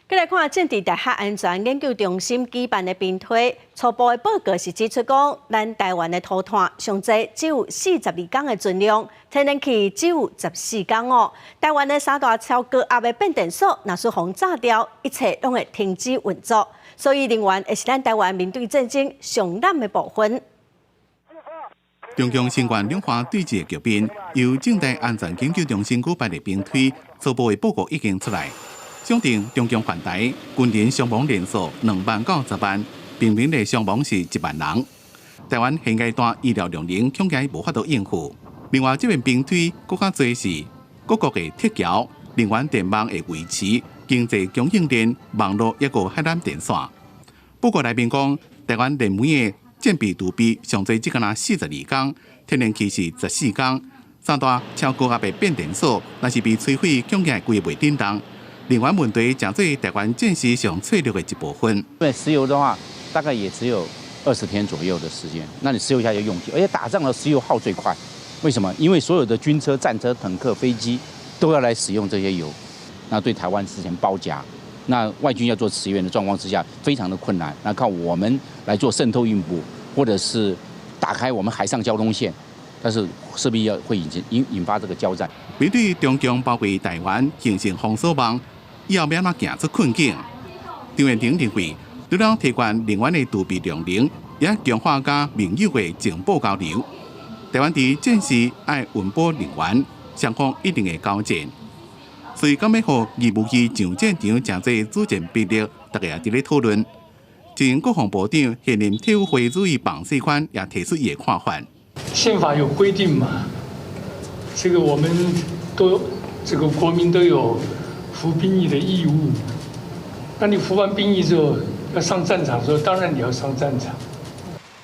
閣來看政治大學安全研究中心舉辦的兵推初步的報告是指出講，咱台灣的塗炭上濟只有42工的存量，天然氣只有14工哦。台灣的三大超高壓的變電所，若是予炸掉，一切攏會停止運作。所以能源會是咱台灣面對戰爭上難的部分。中共新冠兩岸對峙的局面，由政大安全研究中心舉辦的兵推初步的報告已經出來。想定中共犯台軍人傷亡人數2萬到10萬，平民的傷亡是1萬人。台灣現階段醫療量能恐驚無法度應付。另外，這遍兵推閣較濟是各國的鐵橋、能源電網的維持、經濟供應鏈、網路抑閣海纜電線。報告內面講，台灣電煤的戰備儲備上濟只敢若42工，天然氣是14工，三大超高壓的變電所，若是被摧毀，恐驚規個袂振動。能源問題成做台灣戰時上脆弱的一部分。因為石油的話，大概也只有20天左右的時間，那你石油下就用盡，而且打仗的石油耗最快。為什麼？因為所有的軍車、戰車、坦克、飛機都要來使用這些油，那對台灣之前包夾，那外軍要做馳援的狀況之下，非常的困難。那靠我們來做滲透運補，或者是打開我們海上交通線，但是勢必要會引發這個交戰。面對中共包圍台灣，形成封鎖網，以後欲按怎行出困境？張彦廷認為，除了提懸能源的儲備量能，也強化佮盟友的情報交流。台灣佇戰時愛穩保能源，雙方一定會交戰。所以，敢欲予義務役上戰場，成做主戰兵力，大家也佇咧討論。前國防部長現任體育會主委彭世寬也提出伊的看法。憲法有規定嘛？這個我們都這個國民都有服兵役的義務。那你服完兵役之後要上戰場的時候，當然你要上戰場。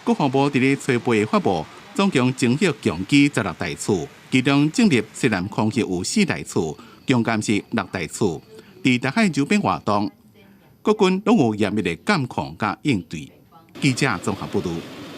國防部佇咧初步的發布，總共偵測強機16台次，其中正入西南空域有4台次，強艦是6台次。佇台海周邊活動，國軍攏有嚴密的監控佮應對。記者綜合報導。